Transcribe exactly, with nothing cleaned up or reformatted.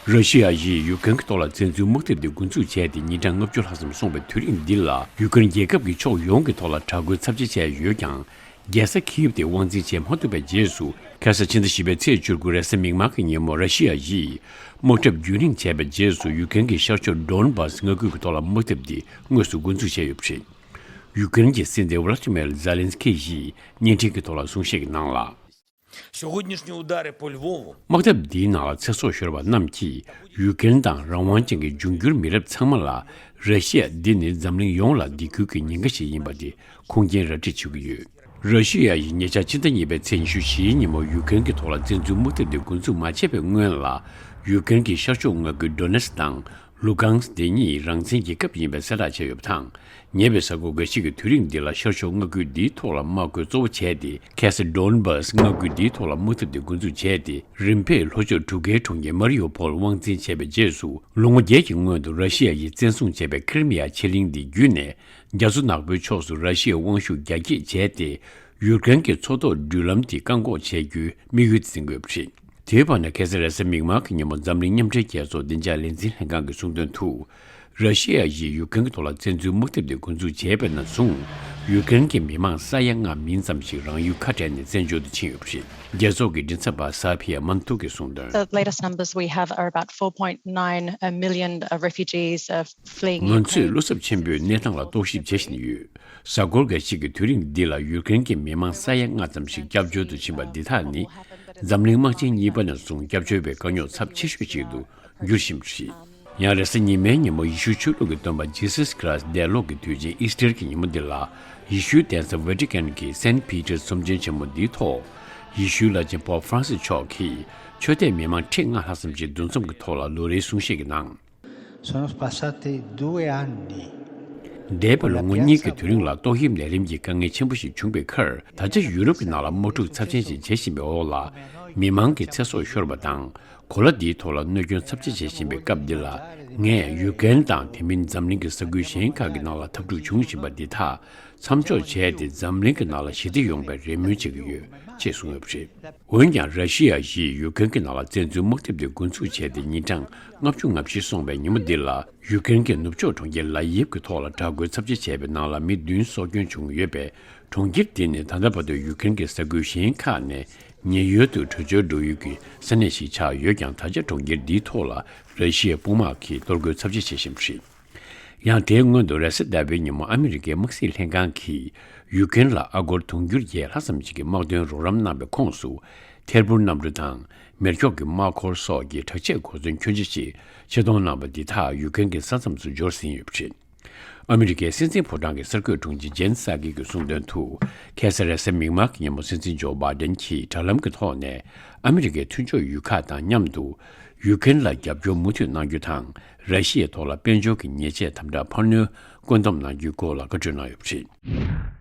ར་ཤི་ཡ་ཡིས་ཡུ་ཀེན་གྱི་ཐོག་ལ་བཙན་འཛུལ་དམག་འཐབ་དེ་འགོ་འཛུགས་བྱས་ཏེ་ཉིན་གྲངས་ལྔ་བཅུ་ལྷག་ཙམ་སོང་བའི་དུས་རིང་འདི་ལ། ཡུ་ཀེན་རྒྱལ་ཁབ་ཀྱི་ཕྱོགས་ཡོངས་ཀྱི་ཐོག་ལ་དྲག་རྒོལ་ཚབས་ཆེ་བྱས་ཡོད་ཀྱང་། རྒྱལ་ས་ཁིབ་དེ་དབང་འཛིན་བྱེད་མ་ཐུབ་པའི་རྗེས་སུ། ཁ་སང་ཕྱི་ཟླ་བཞི་པའི་ཚེས་བཅུ་དགུ་རེས་གཟའ་མིག་དམར་གྱི་ཉིན་མོ་ར་ཤི་ཡ་ཡིས་དམག་འཁྲབ་རྒྱུན་རིང་བྱས་པའི་རྗེས་སུ། ཡུ་ཀེན་གྱི་ཤར་ཕྱོགས་ཌོན་སྦཱ་སི་མངའ་ཁུལ་གྱི་ཐོག་ལ་དམག་འཐབ་འདི་དངོས་སུ་འགོ་འཛུགས་བྱས་ཡོད་པ་རེད། ཡུ་ཀེན་གྱི་སྲིད་འཛིན་ཝ་ལ་ཏི་མེར་ཛེ་ལན་སི་ཀི་ཡིས་བརྙན་འཕྲིན་གྱི་ཐོག་ལ་གསུང་བཤད་ཀྱི་ནང་ལ། Сьогоднішні удари по Львову. དམག་འཐབ་འདིའི་ནང་ལ་ཚེ་སྲོག་ཤོར་བ་རྣམས་ཀྱིས་ཡུ་ཀེན་དང་རང་དབང་ཅན་གྱི་འབྱུང་འགྱུར་མི་རབས་ཚང་མ་ལ། ར་ཤི་ཡ་འདི་ནི་འཛམ་གླིང་ཡོངས་ལ་སྡིགས་སྐུལ་གྱི་ཉེན་ཁ་ཞིག་ཡིན་པ་དེ་ཁུངས་སྐྱེལ་ར་སྤྲོད་བྱེད་ཀྱི་ཡོད། ར་ཤི་ཡ་ཡིས་ཉེ་ཆར་ཕྱི་ཟླ་གཉིས་པའི་ཚེས་ཉི་ཤུ་བཞིའི་ཉིན་མོ་ཡུ་ཀེན་གྱི་ཐོག་ལ་བཙན་འཛུལ་དམག་འཐབ་དེ་འགོ་འཛུགས་མ་བྱས་པའི་སྔོན་ལ། ཡུ་ཀེན་གྱི་ཤར་ཕྱོགས་མངའ་ཁུལ་ཌོ་ནེ་སི་དང་། ལུ་ཀང་སི་དེ་གཉིས་རང་བཙན་རྒྱལ་ཁབ་ཡིན་པའི་གསལ་བསྒྲགས་བྱས་ཡོད་པ་དང་། ཉེ་བའི་གཟའ་འཁོར་འགའ་ཞིག་གི་དུས་རིང་འདི་ལ་ཤར་ཕྱོགས་མངའ་ཁུལ་འདིའི་ཐོག་ལ་དམག་རྒོལ་གཙོ་བོ་བྱས་ཏེ། ཁ་སང་ཌོན་སྦཱ་སི་མངའ་ཁུལ་འདིའི་ཐོག་ལ་དམག་འཐབ་དེ་འགོ་འཛུགས་བྱས་ཏེ། རིམ་པས་ལྷོ་ཕྱོགས་གྲུ་ཁའི་གྲོང་ཁྱེར་མ་རི་ཡུ་ཕོལ་དབང་འཛིན་བྱས་པའི་རྗེས་སུ། ལོ་ངོ་བརྒྱད་ཀྱི་སྔོན་དུ་ར་ཤི་ཡ་ཡིས་བཙན་བཟུང་བྱས་པའི་ཁི་རི་མི་ཡ་ཆེ་གླིང་འདི་བརྒྱུད་ནས། རྒྱ་མཚོ་ནག་པོའི་ཕྱོགས་སུ་ར་ཤི་ཡའི་དབང་ཤུགས་རྒྱ་སྐྱེད་བྱས་ཏེ། ཡུཀ་རེན་གྱི་མཚོ་ཐོག་འགྲུལ་ལམ་དེ་བཀག་འགོག་བྱེད་རྒྱུའི་དམིགས་ཡུལ་འཛིན་དགོས་པ་རེད། དེའི་བར་ན། ཁ་སང་རེས་གཟའ་མིག་དམར་གྱི་ཉིན་མོ་འཛམ་གླིང་མཉམ་འབྲེལ་རྒྱལ་ཚོགས་བདེ་འཇགས་ལས་འཛིན་ལྷན་ཁང་གིས་གསུངས་དོན་དུ། ར་ཤི་ཡ་ཡིས་ཡུཀ་རེན་གྱི་ཐོག་ལ་བཙན་འཛུལ་དམག་འཐབ་དེ་འགོ་འཛུགས་བྱས་པ་ནས་བཟུང་། ཡུཀ་རེན་གྱི་མི་མང་ས་ཡ་ལྔ་མིན་ཙམ་ཞིག་རང་ཡུལ་ཁ་བྲལ་ནས་བཙན་བྱོལ་དུ་ཕྱིན་ཡོད་པ་རེད། རྒྱལ་ཚོགས་ཀྱི་མགྲིན་ཚབ་པ་ས་ཕི་ཡ་མན་ཐུ་གིས་གསུངས་དོན། The latest numbers we have are about four point nine million refugees fleeing Ukraine. ང་ཚོས་བློ་འཚབ་ཆེན་པོས་གནས་སྟངས་ལ་རྟོག་ཞིབ་བྱེད་བཞིན་ཡོད། གཟའ་འཁོར་འགའ་ཞིག་གི་དུས་རིང་འདི་ལ་ཡུཀ་རེན་གྱི་མི་མང་ས་ཡ་ལྔ་ཙམ་ཞིག་སྐྱབས་བཅོལ་དུ་ཕྱིན་པ་འདི་དག་ནི། འཛམ་གླིང་དམག་ཆེན་གཉིས་པ་ནས་བཟུང་སྐྱབས་བཅོལ་བའི་དཀའ་རྙོག་ཚབས་ཆེ་ཤོས་ཤིག་ཏུ་འགྱུར་བཞིན་པ་རེད། ཡང་རེས་གཟའ་ཉི་མའི་ཉིན་མོ་ཡེ་ཤུ་ཆོས་ལུགས་ཀྱི་སྟོན་པ་Jesus Christ འདས་ལོག་གི་དུས་ཆེན་ཨིས་ཊར་གྱི་ཉིན་མོ་འདི་ལ། ཡེ་ཤུའི་གདན་ས་ཝེ་ཊི་ཀན་གྱི་སེན་ཕི་ཏར་ཚོམས་ཆེན་ཆེན་མོ་འདིའི་ཐོག་ཡེ་ཤུའི་བླ་ཆེན་པོབ་ཧྥ་རན་སིས་མཆོག་གིས་ཆོས་དད་མི་མང་ཁྲི་ལྔ་ལྷག་ཙམ་གྱི་འདུ་འཛོམས་ཀྱི་ཐོག་ལ་ལོ་རེའི་གསུང་བཤད་ཀྱི་ནང་། Sono passati due anni. འདས་པའི་ལོ་ངོ་གཉིས་ཀྱི་དུས་རིང་ལ་ཏོག་དབྱིབས་ནད་རིམས་ཀྱི་དཀའ་ངལ་ཆེན་པོ་ཞིག་བྱུང་བའི་ཁར། ད་ཆ་ཡུ་རོབ་ཀྱི་ནང་ལ་དམག་འཁྲུག་ཚབས་ཆེན་ཞིག་བྱེད་བཞིན་པའི་འོག་ལ། མི་མང་གི་ཚེ་སྲོག་ཤོར་བ་དང་། གོ་ལ་འདིའི་ཐོག་ལ་གནོད་སྐྱོན་ཚབས་ཆེ་བྱེད་བཞིན་པའི་སྐབས་འདི་ལ། ངས་ཡུ་ཀེན་དང་དེ་མིན་འཛམ་གླིང་གི་ས་ཁུལ་གཞན་ཁག་གི་ནང་ལ་འཐབ་འཁྲུག་བྱུང་བཞིན་པ་འདི་དག་མཚམས་འཇོག་བྱས་ཏེ། འཛམ་གླིང་གི་ནང་ལ་ཞི་བདེ་ཡོང་བའི་རེ་སྨོན་བྱེད་ཀྱི་ཡོད་ཅེས་གསུངས་ཡོད་པ་རེད། འོན་ཀྱང་། ར་ཤི་ཡ་ཡིས་ཡུ་ཀེན་གྱི་ནང་ལ་བཙན་འཛུལ་དམག་འཐབ་དེ་འགོ་འཛུགས་བྱས་ཏེ་ཉིན་གྲངས་ལྔ་བཅུ་ང་བཞི་སོང་བའི་ཉིན་མོ་འདི་ལ། ཡུ་ཀེན་གྱི་ནུབ་ཕྱོགས་གྲོང་ཁྱེར་ལ་ཡིབ་ཀྱི་ཐོག་ལ་དྲག་རྒོལ་ཚབས་ཆེ་བྱས་པའི་ནང་ལ་མི་བདུན་སྲོག་སྐྱོན་བྱུང་ཡོད་པས། གྲོང་ཁྱེར་དེ་ནི་ད་ལྟ་བར་དུ་ཡུ་ཀེན་གྱི་ས་ཁུལ་གཞན་ཁག་ནས་ཉེན་གཡོལ་དུ་བྲོས་བྱོལ་འགྲོ་ཡུལ་གྱི་ས་གནས་ཤིག་ཆགས་ཡོད་ཀྱང་། ད་ཆ་གྲོང་ཁྱེར་འདིའི་ཐོག་ལ་ར་ཤི་ཡའི་དཔུང་དམག་གིས་གཏོར་རྒོལ་ཚབས་ཆེ་བྱེད་བཞིན་པ་རེད། ཡང་། དེའི་སྔོན་དུ་རེས་གཟའ་ཟླ་བའི་ཉིན་མོ་ཨ་མི་རི་ཀའི་དམག་སྲིད་ལྷན་ཁང་གིས་ཡུ་ཀེན་ལ་ཨ་སྒོར་དུང་ཕྱུར་བརྒྱད་ལྷག་ཙམ་ཞིག་གི་དམག་དོན་རོགས་རམ་གནང་བའི་ཁོངས་སུ། ཐད་འཕུར་གནམ་གྲུ་དང་། མེ་སྒྱོགས་ཀྱི་དམག་འཁོར་སོགས་ཀྱི་དྲག་ཆས་གོ་མཚོན་ཁྱོན་ཆེ་ཞིག་ཆེད་གཏོང་གནང་བ་འདི་དག་ཡུ་ཀེན་གྱི་ས་མཚམས་སུ་འབྱོར་ཟིན་ཡོད་པ་རེད། ཨ་མི་རི་ཀའི་སྲིད་འཛིན་ཕོ་བྲང་གི་གསར་འགོད་དྲུང་ཆེ་ཇེན་སཱ་ཀི་གིས་གསུངས་དོན་དུ། ཁ་སང་རེས་གཟའ་མིག་དམར་གྱི་ཉིན་མོ་སྲིད་འཛིན་ཇོ་བྷའི་ཌེན་གྱིས་དྲ་ལམ་གྱི་ཐོག་ནས། ཨ་མི་རི་ཀའི་མཐུན་ཕྱོགས་ཡུལ་ཁག་དང་མཉམ་དུ། ཡུ་ཀེན་ལ་རྒྱབ་སྐྱོར་མུ་མཐུད་གནང་རྒྱུ་དང་། ར་ཤི་ཡའི་ཐོག་ལ་དཔལ་འབྱོར་གྱི་ཉེས་ཆད་དམ་དྲག་འཕར་སྣོན་བཀོད་འདོམས་གནང་རྒྱུའི་སྐོར་ལ་བཀའ་འཁྲོལ་གནང་ཡོད་པ་རེད།